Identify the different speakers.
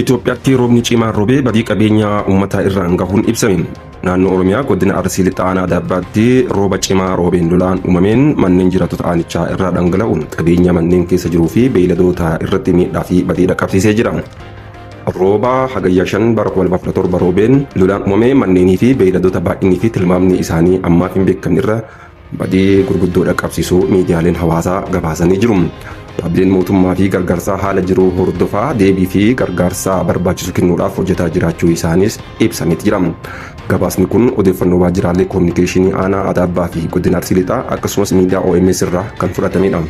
Speaker 1: Itoophiyaatti roobni cimaan roobee badii qabeenyaa uummataa irraan gahuun ibsame. Naannoo Oromiyaa godina Arsii Lixaa Aanaa Adaabbaatti rooba cimaa roobeen lolaan uumameen manneen jiraattota aanichaa irraa dhangala'uun qabeenya manneen keessa jiruu fi beeyladoota irratti miidhaa fi badii dhaqqabsiisee jira. Rooba Hagayya 5 bara 2017 roobeen lolaan uumame manneenii fi beeyladoota baay'innii fi tilmaamni isaanii ammaaf hin beekamne irra badii gurguddoo dhaqqabsiisuu miidiyaaleen hawaasaa gabaasanii jiru. Dhaabbileen mootummaa fi gargaarsaa haala jiru hordofaa deebii fi gargaarsa barbaachisu kennuudhaaf hojjetaa jiraachuu isaaniis ibsameeti jira. Gabaasni kun odeeffannoo waajjiraalee koominikeeshinii aanaa Adaabbaa fi godina Arsii Lixaa akkasumas miidiyaa OMS irraa kan fudhatamedha.